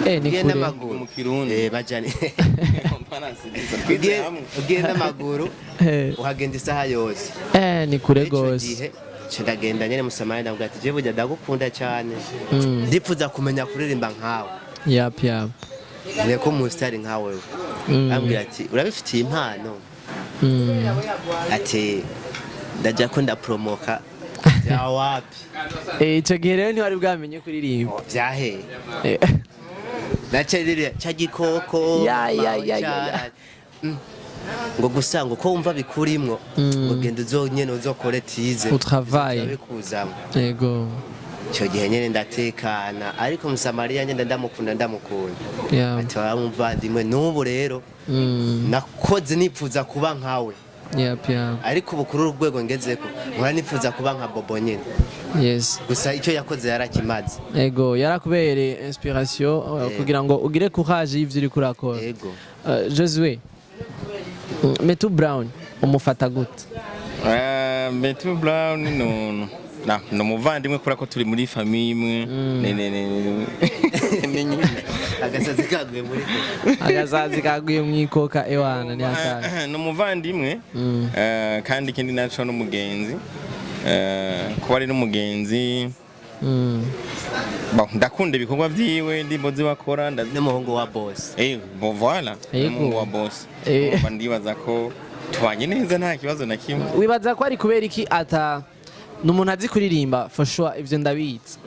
Ni Ugiye kure. n'amaguru. Mu Kirundi. Bajani, ugiye n'amaguru uhagenda isaha yose. Ni kure Ico gose. gihe nca ndagenda nyene Musamariya, ndavuga ati je burya ndagukunda cyane, ndipfuza kumenya kuririmba nkawe. Yap. Niko umusitari nkawe. Ambwira ati urabifitiye impano. Ati ndajya ko ndapromoka bya wapi. Ico gihe rero ntiwari bwamenye kuririmba? Byaheye. Nace ririya cya gikoko. Ya. Ngo gusa ngo ko wumva bikurimwo, ngo genda uzonyene uzokore tize. Utravaille. Bikuzamo. Icyo gihe nyene ndatekana, ariko Musamariya nyene ndamukunda, ndamukunda. Ati waba umuvandimwe n'ubu rero. Nakoze nipfuza kuba nkawe. Yap. Ariko ubu kuri uru rwego ngezeko, nkora nipfuza kuba nka Bobo nyene. Gusa icyo yakoze yarakimaze. Ego, yarakubereye inspiration kugira ngo ugire courage y'ivyo uriko urakora. Ego. Josue, Metu Brown umufata gute? Betu Brown ni umuvandimwe kubera ko turi muri famille imwe. Ni nyina. Agasazi kaguye muri Agasazi kaguye mu ikoka, ewana, ni hatari. Ni umuvandimwe, kandi ikindi naco n'umugenzi. Kuba ari n'umugenzi, bon, ndakunda ibikorwa vyiwe, indirimbo ziwe akora n'umuhungu wa boss. Bon, voilà. Yego. N'umuhungu wa boss. Urumva ndibaza ko tubanye neza, nta kibazo na kimwe. Wibaza ko ari kubera iki ata ni umuntu azi kuririmba? For sure, ivyo ndabizi,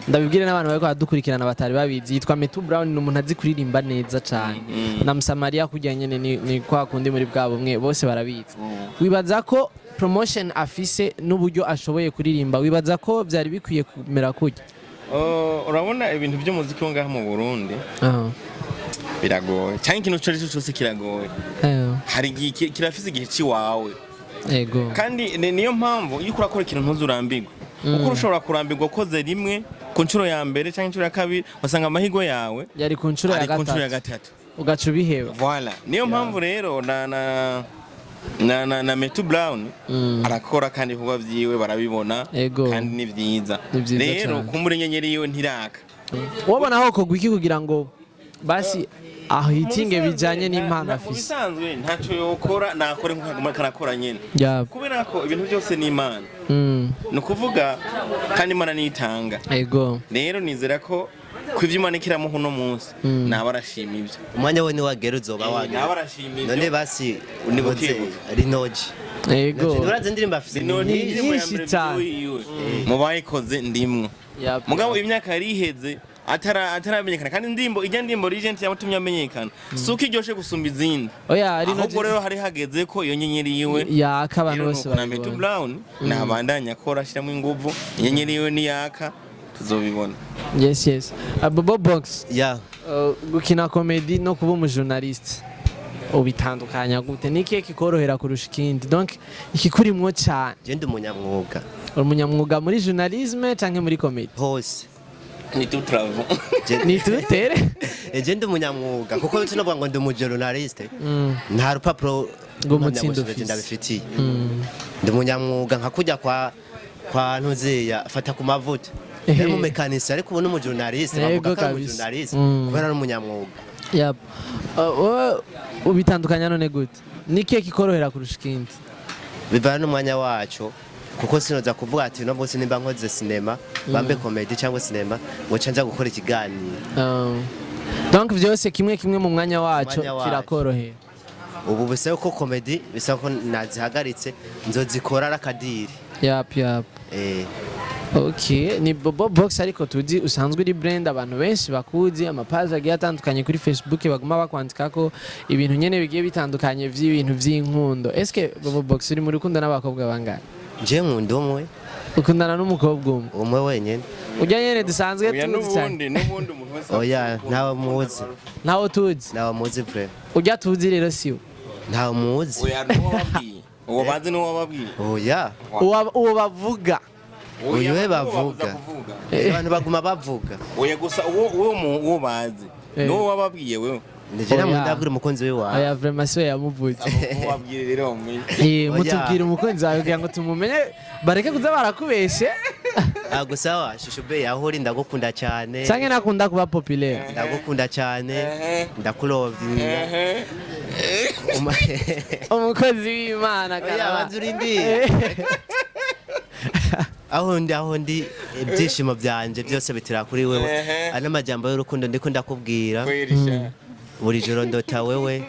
ndabibwire n'abantu bariko baradukurikirana batari babizi. Yitwa Metu Brown, ni umuntu azi kuririmba neza cane. Na Msamaria kurya nyene ni kwa kundi muri bwa bumwe bose barabizi. Wibaza ko promotion afise n'uburyo ashoboye kuririmba, wibaza ko vyari bikwiye kumera kurya? Oh, urabona ibintu by'umuziki wo ngaha mu Burundi biragoye, cyangwa ikintu icyo ari cyo cyose kiragoye. Hari igihe kirafise igihe ciwawe. Ego. Kandi niyo mpamvu iyo urakora ikintu ntuzurambirwe, kuko ushobora kurambirwa ukoze rimwe ku nshuro ya mbere cyangwa inshuro ya kabiri, wasanga amahirwe yawe yari ku nshuro ya ari ku nshuro ya gatatu, gatatu, ugaca ubiheba. Voilà, niyo mpamvu rero na Metu Brown arakora kandi ibikorwa vyiwe barabibona. Ego. Kandi ni vyiza. Ni vyiza Rero cane. kumbura inyenyeri yiwe ntiraka. Wabona aho kogwa iki kugira ngo basi ahitinge bijanye n'impano Mu afise? bisanzwe ntacyo yokora, nakore nkuko aguma karakora nyene, kubera ko ibintu byose ni Imana. Ni ukuvuga kandi Imana niyo itanga. Ego. Rero nizera ko ku ivyo Imana ikiramuha uno munsi, naba arashima ivyo. Umwanya we niwagera uzoba Naba wagera. arashima ivyo. None basi Ni ukoze bukebuke. Rinoji. Ego. Urazi indirimbo afise? Ni Ni indirimbo ya nyinshi mbere cyane. yiwe mu bayikoze ndimwo. Mugabo imyaka yari iheze ataramenyekana, kandi indirimbo ijya ndirimbo Regent yamutumye amenyekana, si uko iryoshe gusumba izindi. Oya, ari Ahubwo rero hari hageze ko iyo nyenyeri yiwe yaka, abantu rero bose nuko na Metu babibona. Brown nabandanya akora, ashyiramo inguvu, inyenyeri yiwe niyaka tuzobibona. Yes, Bobo Box, ya. Gukina comedy no kuba umujournaliste ubitandukanya gute? Ni ikihe kikorohera kurusha ikindi, donc ikikurimwo cyane? Je ndi umunyamwuga. Uri umunyamwuga muri journalisme canke muri comedy? Hose. Ni tout travaux. Ni tutere. Je ndi umunyamwuga kuko sinovuga ngo ndi umujournaliste, nta rupapuro Ngo umutsindo mpamyabushobozi ufise. ndabifitiye. Ndi umunyamwuga nka kujya kwa ntuzeya fata ku mavuta. Yari umumekanisi, ariko ubu ni umujournaliste, bavuga Yego ko ari kabisa. umujournaliste kubera ari umunyamwuga. Yep. Wowe ubitandukanya none gute? Ni ikihe kikorohera kurusha ikindi? Bivana n'umwanya wacu, kuko sinoza kuvuga ati uno munsi nimba nkoze sinema bambe comedy cyangwa sinema ngo nca nza gukora ikiganiro. Donc vyose kimwe kimwe mu mwanya waco Mwanya waco. kirakorohera. Ubu bisaba ko comedy bisaba ko nazihagaritse, nzozikora ari akadiri. Yap. Okay, ni Bobo Box, ariko tuzi usanzwe uri brand, abantu benshi bakuzi, amapaji agiye atandukanye kuri Facebook baguma bakwandikako ibintu nyene bigiye bitandukanye vy'ibintu vy'inkundo. Eske Bobo Box, uri mu rukundo n'abakobwa bangahe? Nje nkunda umwe. Ukundana n'umukobwa umwe? Umwe wenyine. Urya nyene dusanzwe Oya, tuzi cyane? n'ubundi umuntu wese Oya, ntawe muzi. Ntawo tuzi? Ntawe muzi vraiment. Urya tuzi rero siwe? Ntawe muzi. Oya, n'uwo wababwiye, uwo bazi n'uwo wababwiye. Oya. Uwo bavuga. Uyu we Oya, bavuga. babuza kuvuga. Abantu baguma bavuga. Oya, gusa uwo bazi n'uwo wababwiye wewe. Nije Oya. namwe ndabwira umukunzi wiwawe. Oya, vraiment siwe yamuvuze. Uwo wabwiye rero bamwiye. Eh, Oya. mutubwire umukunzi wawe kugira ngo tumumenye, bareke kuza barakubeshe. Ah, gusa wa shushu be, aho uri ndagukunda cyane. Canke nakunda kuba populaire. Ndagukunda cyane, ndakulovye. Umukozi w'Imana Oya, karaba. banza urindire. Aho ndi ibyishimo byanje byose bitira kuri wewe. Ano majambo y'urukundo ndiko ndakubwira. Kweli sha. Buri joro ndota wewe.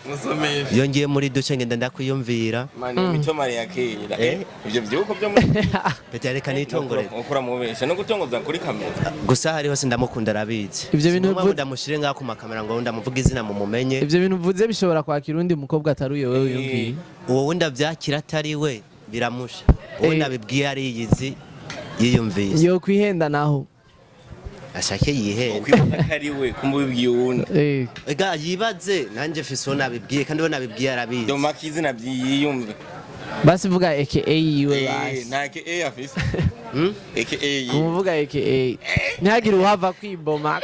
Musomeshe. Iyo ngiye muri douche ngenda ndakwiyumvira. Mani mitomari ya kera. Eh? Ivyo vyuko byo muri Pete, reka nitongorere. Ukura mubesha no gutongoza kuri kamera. Gusa hari hose ndamukunda, arabizi. Ivyo bintu Singombwa ngo ndamushire ngaho ku makamera ngo ndamuvuge izina mumumenye. Ivyo bintu uvuze bishobora kwakira undi mukobwa atari uyo wewe wiyumviye. Uwo wundi avyakira atari we biramusha, uwo Eh. nabibwiye ariyizi yiyumvise. Yo kwihenda naho. Ashake yihenda. Ukwibuka ko ari we kumubibwiye uwundi. Ega yibaze nanjye mfise uwo nabibwiye, kandi uwo nabibwiye arabizi. Domaka izina byiyumve. Basi vuga aka yiwe basi. Nta ke afise. Aka yiwe. Kumuvuga aka ntihagire uhava kwiboma.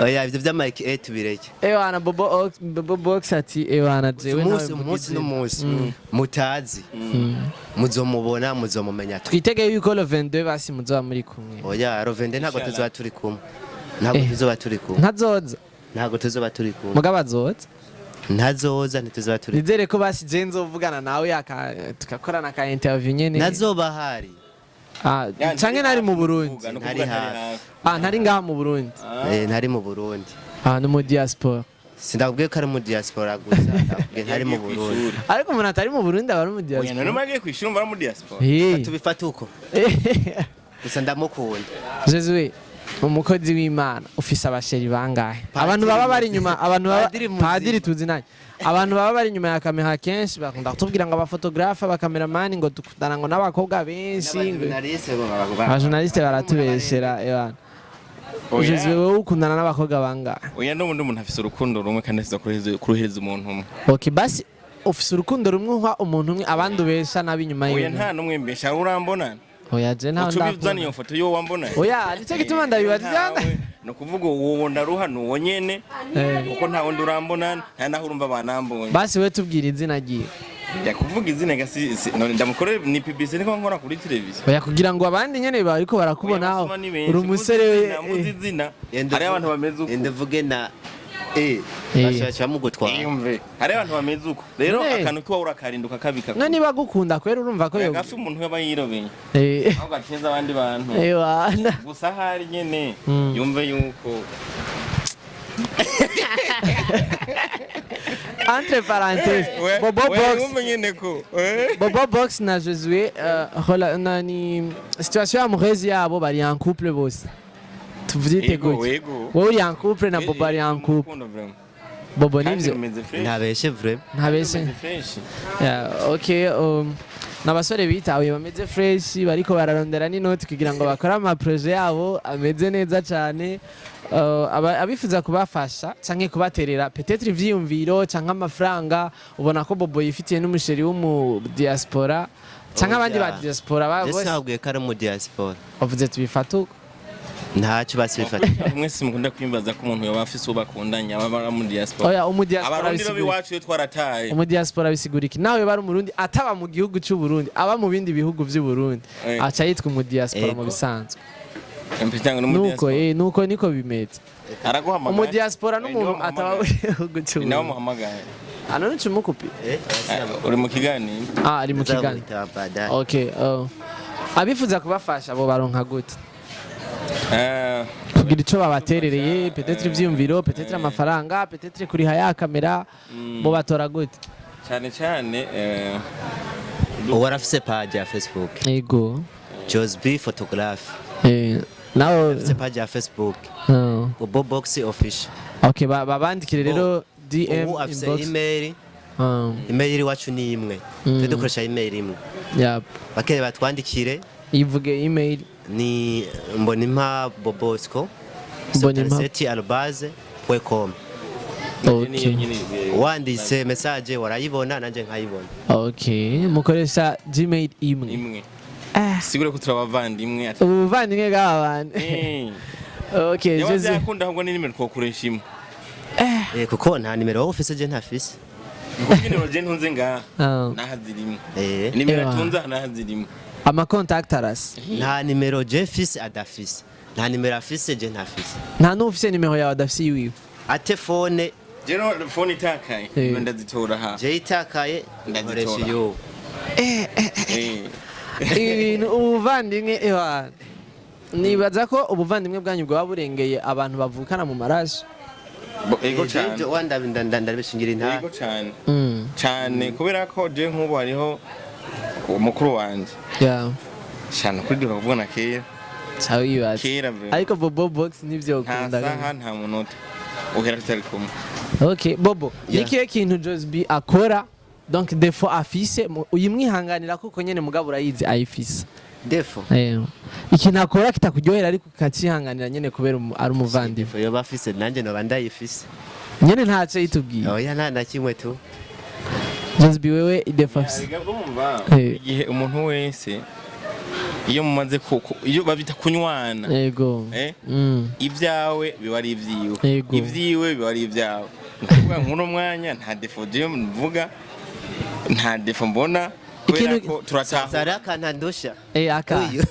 Oya, ivyo vy'ama aka tubireke. Ewana Bobo Bobo Box ati ewana jewe nawe Umunsi mvuga umunsi izina. n'umunsi mutazi muzomubona, muzomumenya tu. Twitege yuko le 22 basi muzoba muri kumwe. Oya, rovende ntabwo tuzoba turi kumwe, ntabwo tuzoba turi kumwe. Ntazoza? Ntabwo tuzoba turi kumwe. Mugabo azoza? Ntazoza, ntituzoba turi. Nizere ko basi je nzovugana nawe tugakorana ka interview nyene. Nazoba hari. Ah, canke nari mu Burundi. Ntari hafi. Ah, ntari ngaha mu Burundi? Eh, ntari mu Burundi. Ah, no mu diaspora. Sindakubwiye ko ari mu diaspora gusa, ndakubwiye ntari mu Burundi. Ariko umuntu atari mu Burundi aba ari mu Oya, diaspora. none magiye kwishura umva ari muri diaspora. Eh. Tubifate uko gusa, ndamukunda. Jesuwe, umukozi w'Imana, ufise abasheri bangahe? Padiri Abantu baba bari muzima. inyuma, abantu baba Padiri muzima. Padiri tuzi nanye, abantu baba bari inyuma ya kamera kenshi bakunda kutubwira ngo abafotografe, abakameramani, ngo dukundana ngo n'abakobwa benshi, ngo abajournaliste baratubeshera ebana. Oya. Jesuwe, wowe ukundana n'abakobwa bangahe? Oya, n'ubundi umuntu afise urukundo rumwe kandi afise kuruhereza umuntu umwe. Okay, basi. Ufise urukundo rumwe uha umuntu umwe, abandi ubesha nabi inyuma Oya, yiwe. nta n'umwe mbesha. Urambona? Oya, je ntawe Uca ubizana ndakubona. iyo foto yo wambona? Oya, nicyo gituma ndabibaza. Ntawe. Ni ukuvuga uwo ndaruha ni uwo nyene, kuko nta wundi urambona, nta naho urumva banambonye. Basi we tubwira izina ryiwe. Njya kuvuga izina gasi none ndamukorere ni publicité, niko nkora kuri televiziyo. Oya, kugira ngo abandi nyene bariko barakubona Oya, aho abasoma ni benshi. uri umusore Mvuze we. izina, mvuze izina, hariho abantu bameze uko. Ndavuge na bashaka mugutwara. Iyumve, hariho abantu bameze uko rero. Ne. Akantu kiba urakarinda ukakabika. None niba agukunda kwera, urumva ko yo Gafi umuntu yaba yirobeye, aho gateza abandi bantu. Ewana. Gusa ahari nyene yumve yuko Entre parenthèses, Bobo Box. Yumve nyene ko Bobo Box na Josué, nani, situation amoureuse yabo, bari en couple bose, tuvyite Ego. gutya. Ego. Wowe uri en couple na Bobo ari en couple. Urukundo vraiment. Bobo, Kandi nivyo? rumeze fresh. Ntabeshe vraiment. Ntabese. Rumeze fresh. Yeah, okay, n'abasore bitahuye, bameze fresh, bariko bararondera n'inoti kugira ngo bakore ama projet yabo ameze neza cyane. Abifuza kubafasha canke kubaterera peut-être ivyiyumviro canke amafaranga, ubona ko Bobo yifitiye n'umu chéri w'umu diaspora canke abandi ba diaspora Ese bose. nabwiye ko ari mu diaspora? Bavuze tubifate uko. Ntacyo basibifata. Mwese mukunda kwimbaza ko umuntu yoba afise uwo bakundanye aba ari mu diaspora. Oya, umu diaspora Abarundi bisigura b'iwacu iyo twarataye. Umu diaspora bisigura iki? Nawe bari umurundi ataba mu gihugu c'u Burundi, aba mu bindi bihugu vy'u Burundi, aca yitwa umu diaspora mu Ego. bisanzwe. Mpitanga no mu Nuko diaspora. Nuko niko bimeze. Araguhamagaye. Umu diaspora n'umuntu Niwe ataba mu muhamagaye. gihugu c'u Ni nawe Burundi. muhamagaye. Ano nico mukupi. Uri mu kiganiro. Ah, ari mu kiganiro. Okay, abifuza kubafasha bo baronka gute? Kugira ico babaterereye, peut-être ivyiyumviro, peut-être amafaranga, peut-être kuriha ya kamera, bo batora gute? Cyane cyane Uwo arafise page ya Facebook. Yego. Josby photographe. Nawe Afise page ya Facebook. Bobo Box official. Okay, babandikire rero DM, Ubu afise inbox. email. Email iwacu ni imwe, twe dukoresha email imwe. Bakere batwandikire. Ivuge email. Ni mbonimpa bobosco Mbonimpa. 77@.com. Okay. Wanditse message warayibona, nanjye nkayibona. Okay, mukoresha Gmail imwe? Imwe. Ah. Sigure ko turabavandimwe ati Ubuvandimwe bw'aba bantu. Okay. Niba Jose byakunda ahubwo ni nimero twokoresha imwe. Kuko nta nimero wowe ufise, je ntafise. Kuko nimero je ntunze ngaha naha zirimo, nimero Ewa. atunze aha naha zirimo. Ama contact arasi. Nta nimero je mfise adafise, nta nimero afise je ntafise. Nta n'ufise nimero yawe adafise iwiwe. Ate phone. Je no phone itakaye, ndazitora aha. Je itakaye Ndazitora. nkoresha iyo. Ibintu ubuvandimwe, ewa, nibaza ko ubuvandimwe bwanyu bwaba burengeye abantu bavukana mu maraso. Ego cyane. Wanda ndabishingira intara. Ego cyane cyane, kubera ko je nk'ubu hariho umukuru wanje cyane kuri duka kuvugana kera. Cawe wibaza. Kera vraiment. Ariko Bobo Box nivyo Nta ukunda. saha, nta munota uhera tutari kumwe. Okay, Bobo, Yeah. nikihe kintu Josby akora, donc défaut afise, uyimwihanganira kuko nyene mugabo urayizi ayifise? Défaut? Ikintu akora kitakuryohera ariko ukacihanganira nyene kubera ari umuvandimwe. Défaut yoba afise nanjye noba ndayifise. Nyene ntaco yitubwiye. Oya, nta na kimwe tu. Josby, wewe défaut afise? Erega urumva, igihe umuntu wese iyo mumaze iyo babita kunywana, ibyawe biba ari ibyiwe, ibyiwe biba ari ibyawe. Ni ukuvuga nk'uno mwanya nta défaut jewe mvuga, nta défaut mbona kubera ko turatahura. Sari akantu andusha. Aka. Uyu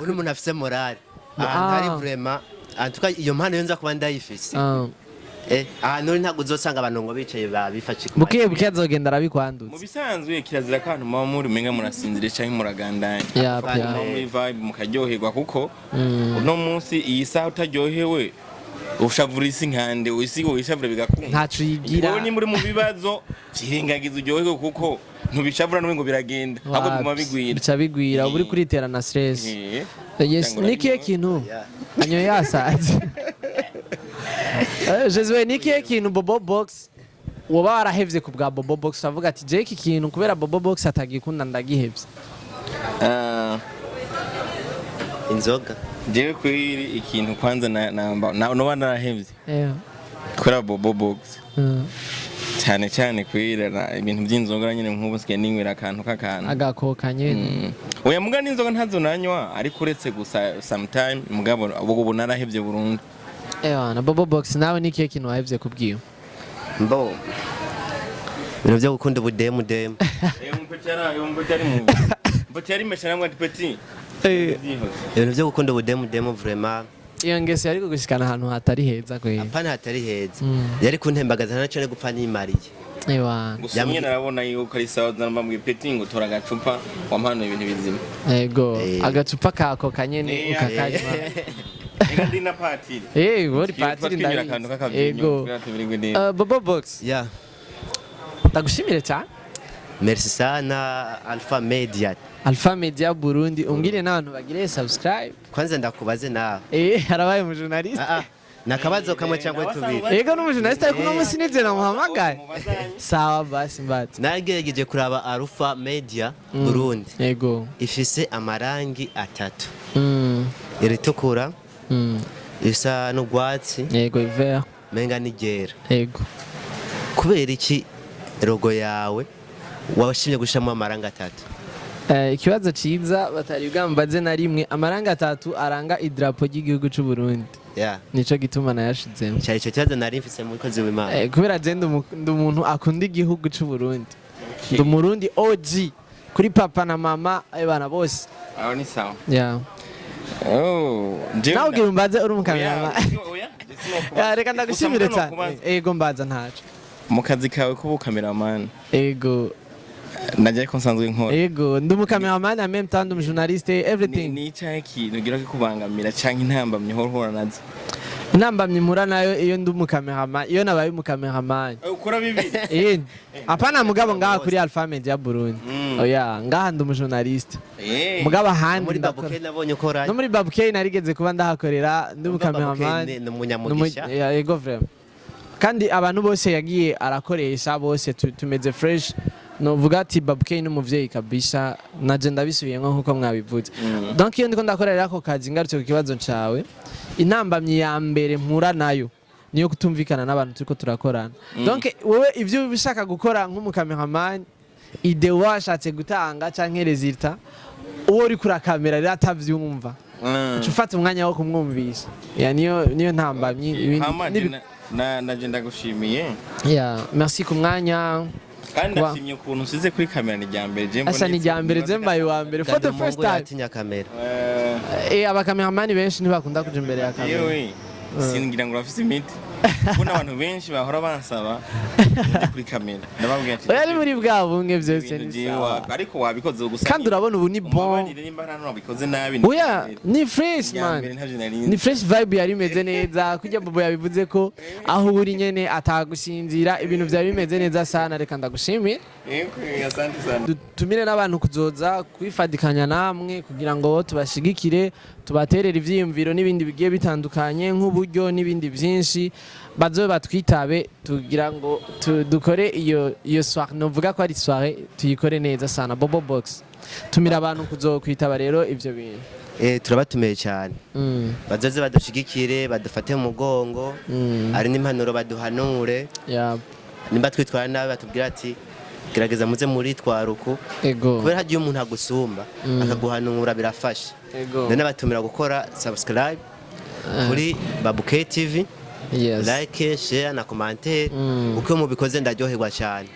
uno umuntu afise morale ahantu hari vraiment, en tout cas iyo mpano yo nza kuba ndayifise. Ahantu uri ntabwo uzosanga abantu ngo bicaye babifashe ku Buke buke azogenda Mu arabikwandutse. bisanzwe kirazira ko ahantu muba muri umenga murasinzire canke muragandanye. Muba muri vibe mukaryoherwa, kuko uno munsi iyi saha utaryohewe ushavura isi nkande, isi wishavura bigakunda. Ntaco yigira. Wowe nimba uri mu bibazo vyirengagiza uryoherwe, kuko ntubishavura n'ubu ngo biragenda, ahubwo biguma bigwira. Bica bigwira, uba uri kuritera na stress. Yes, Cyangwa nikihe urabibona? kintu anyoye yasaze. Jesuwe, nikihe kintu Bobo Box woba warahevye ku bwa Bobo Box, uravuga ati je iki kintu kubera Bobo Box atagikunda ndagihevye? Ah, Inzoga. Jewe kuri ikintu kwanza noba narahevye kubera Bobo Box. Cyane cyane kwirana ibintu by'inzoga nyine, nk'ubu nsigaye ninywera akantu k'akantu. Agakoka nyene. Oya, muga n'inzoga ntazo nanywa, ariko uretse gusa sometime, mugabo ubu narahevye burundu. Ewa na Bobo Box, nawe ni ikihe kintu wahevye kubwiwe? Mbo ibintu byo gukunda ubudemu demu. Mpeti yari mesha namwe ati petit. Ibintu byo gukunda ubudemu demu vraiment. Iyo ngeso yari kugushikana ahantu hatari heza kwe. Apana, hatari heza, yari kuntembagaza ntaco no gupfa nimariye. Ewa. Gusa nyine narabona yuko ari sawa, namba petit ngo tora agacupa wampanuye ibintu bizima. Ego. Eh. Agacupa ka coca nyene. Eh. Ukakanywa. Ega ndi na patiri. Eh, uri Tuba patiri. twinywera akantu Ndabizi. k'akavinyo Ego. kugira tumererwe neza. Bobo Box, Yeah. ndagushimire cyane. Merci sana, Alpha Media. Alpha Media Burundi, umbwire n'abantu bagire subscribe. Kwanza ndakubaze nawe. Eh, harabaye mu journaliste. Ah ah, nakabazo kamwe cyangwa tubiri. Ego, n'umujournaliste, ariko uno munsi nivyo namuhamagaye. Sawa basi, mbatse. Nagerageje kuraba Alpha Media Burundi. Ego. Ifise amarangi atatu: iritukura, isa n'urwatsi, Yego, vert. menga n'iryera. Ego. Kubera iki logo yawe washimye gushiramo amarangi atatu? Ikibazo ciza batari bwambaze na rimwe. Amarangi atatu aranga idarapo ry'igihugu c'u Burundi. Nico gituma nayashizemo. Cyari icyo kibazo nari mfise, mukozi w'Imana. Kubera je ndi umuntu akunda igihugu c'u Burundi, ndi umurundi OG kuri papa na mama, bana bose. Aho ni sawa. Yeah. Oh, jewe Nawe ugira umbaze, uri umukameramani. Oya, oya, je sinokubaza. Ya, reka ndagushimire Gusa cyane. mbona nokubaza. Ego, mbaza ntaco. Mu kazi kawe k'ubukameramani, Ego. najya ko nsanzwe nkora. Ego, ndi umukameramani, en même temps ndi umujournaliste, everything. Ni icahe kintu gira kikubangamira canke intambamyi uhora uhura nazo? Intambamyi mpura nayo iyo ndi umukameramani, iyo nabaye umukameramani? Ukora bibiri. Eh, apana, mugabo ngaha kuri Alpha Media Burundi, oya, ngaha ndi umujournaliste. Mugabo ahandi Muri ndakora. Babuke nabonye ukora. No muri Babuke narigeze kuba ndahakorera, ndi Urumva Babuke umukameramani. ni umunyamugisha. Yego, vraiment, kandi abantu bose yagiye arakoresha bose tumeze fresh. Novuga ati Babuke ni umuvyeyi kabisa, naje ndabisubiyemo nkuko mwabivuze. Donc iyo ndiko ndakorera ako kazi, ngarutse ku kibazo cawe, intambamyi ya mbere mpura nayo niyo kutumvikana n'abantu turiko turakorana. Donc wowe ivyo uba ushaka gukora nk'umukameramani, idée washatse gutanga canke résultat, uwo uriko urakamera rero atavyumva, uca ufata umwanya wo kumwumvisha. Ya, niyo ntambamyi. Hama je naje ndagushimiye. Ya, merci ku mwanya. Kandi ndashimye ukuntu usize kuri kamera, ni irya mbere je. Asa ni irya mbere, je mbaye uwa mbere for the first time. Yatinya kamera. Abakameramani benshi ntibakunda kuja imbere ya kamera. Yewe, singira ngo urafise imiti, kuko n'abantu benshi bahora bansaba ndi kuri kamera, ndababwira ati Oya, ari muri bwa bumwe byose. ibintu Ni jewe sawa. Ariko wabikoze gusa. Kandi urabona ubu ni bon. Umbabarire nimba nta wabikoze nabi. Oya, ni fresh. Irya Man, mbere ntavyo nari nzi. ni fresh, vibe yari imeze neza kurya Bobo yabivuze ko aho uri nyene atagusinzira, ibintu byari bimeze neza sana. Reka ndagushimire. Yego, asante sana. Dutumire n'abantu kuzoza kwifadikanya namwe kugira ngo tubashigikire, tubaterere ivyiyumviro n'ibindi bigiye bitandukanye nk'uburyo n'ibindi byinshi, bazobe batwitabe tugira ngo dukore iyo soirée. Novuga ko ari soirée, tuyikore neza sana. Bobo Box, tumira abantu kuzokwitaba rero ivyo bintu. Turabatumiye cyane. Bazoze badushigikire, badufate mu mugongo, ari n'impanuro baduhanure. Nimba twitwara nabi batubwira ati gerageza muze muritwara uku, kubera hagiye umuntu agusumba akaguhanura birafasha. None batumira gukora subscribe kuri Babuke TV, like, share na commentaire. Uko mubikoze ndaryoherwa cyane.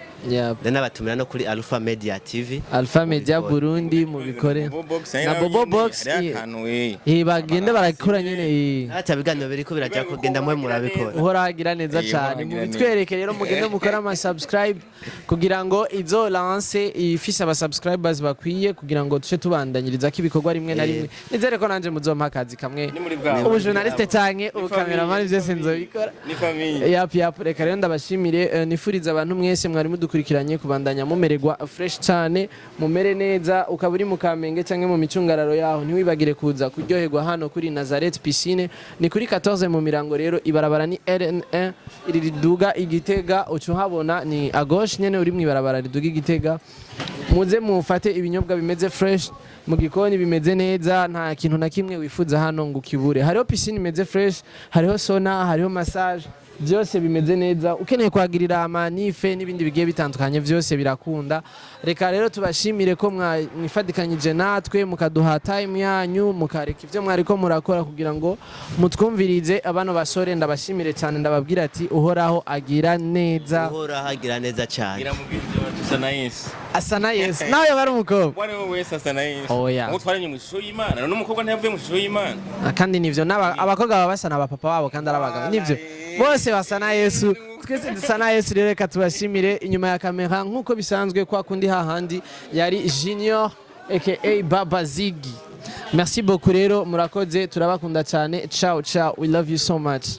None batumira no kuri Alpha Media TV. Alpha Media Burundi, mubikore. Bobo Box. Na Bobo Box. Hariho akantu we. Bagende barakora nyene. Ata biganiro biriko birajya kugenda mwe murabikora. Uhora agira neza Uhora cyane. agira neza. Mubitwereke rero, mugende mukore ama subscribe kugira ngo izo lance ifise aba subscribers bakwiye kugira ngo tuce tubandanyiriza ko ibikorwa rimwe na rimwe. Nizere ko nanje muzompa akazi kamwe, Ni muri bwa ubu journaliste canke ubu cameraman, byose nzobikora. Ni famille. Yap, reka rero ndabashimire, nifuriza abantu mwese mwari mudukurikiranye kubandanya mumererwa fresh cyane, mumere neza. Ukaba uri mu Kamenge cyangwa mu micungararo yaho, ntiwibagire kuza kuryoherwa hano kuri Nazareth Piscine, ni kuri 14 mu mirango. Rero ibarabara ni RN1 iri riduga Igitega, uca uhabona ni à gauche nyene uri mu ibarabara riduga Igitega. Muze mufate ibinyobwa bimeze fresh, mu gikoni bimeze neza, nta kintu na kimwe wifuza hano ngo ukibure. Hariho piscine imeze fresh, hariho sauna, hariho massage. Byose bimeze neza. Ukeneye kwagirira amanife n'ibindi bigiye bitandukanye, byose birakunda. Reka rero tubashimire ko mwifadikanyije natwe, mukaduha time yanyu, mukareka ibyo mwariko murakora kugira ngo mutwumvirize. Abano basore ndabashimire cyane, ndababwira ati Uhoraho agira neza. Uhoraho agira neza cyane. Gira mubwizi wacu asa na Yesu. Asa na Yesu nawe yaba ari umukobwa. Uwo ari we wese asa na Yesu. Oya. Ngo twaremye mu ishusho y'Imana, none umukobwa ntiyavuye mu ishusho y'Imana? Ah, kandi nivyo abakobwa baba basa na bapapa babo kandi ari abagabo. Nivyo, bose basa na Yesu, twese dusa na Yesu. Rero reka tubashimire. Inyuma ya kamera nk'uko bisanzwe, kwa kundi hahandi, yari Junior aka Baba Ziggy. Merci beaucoup rero, murakoze, turabakunda cyane. Ciao ciao, we love you so much.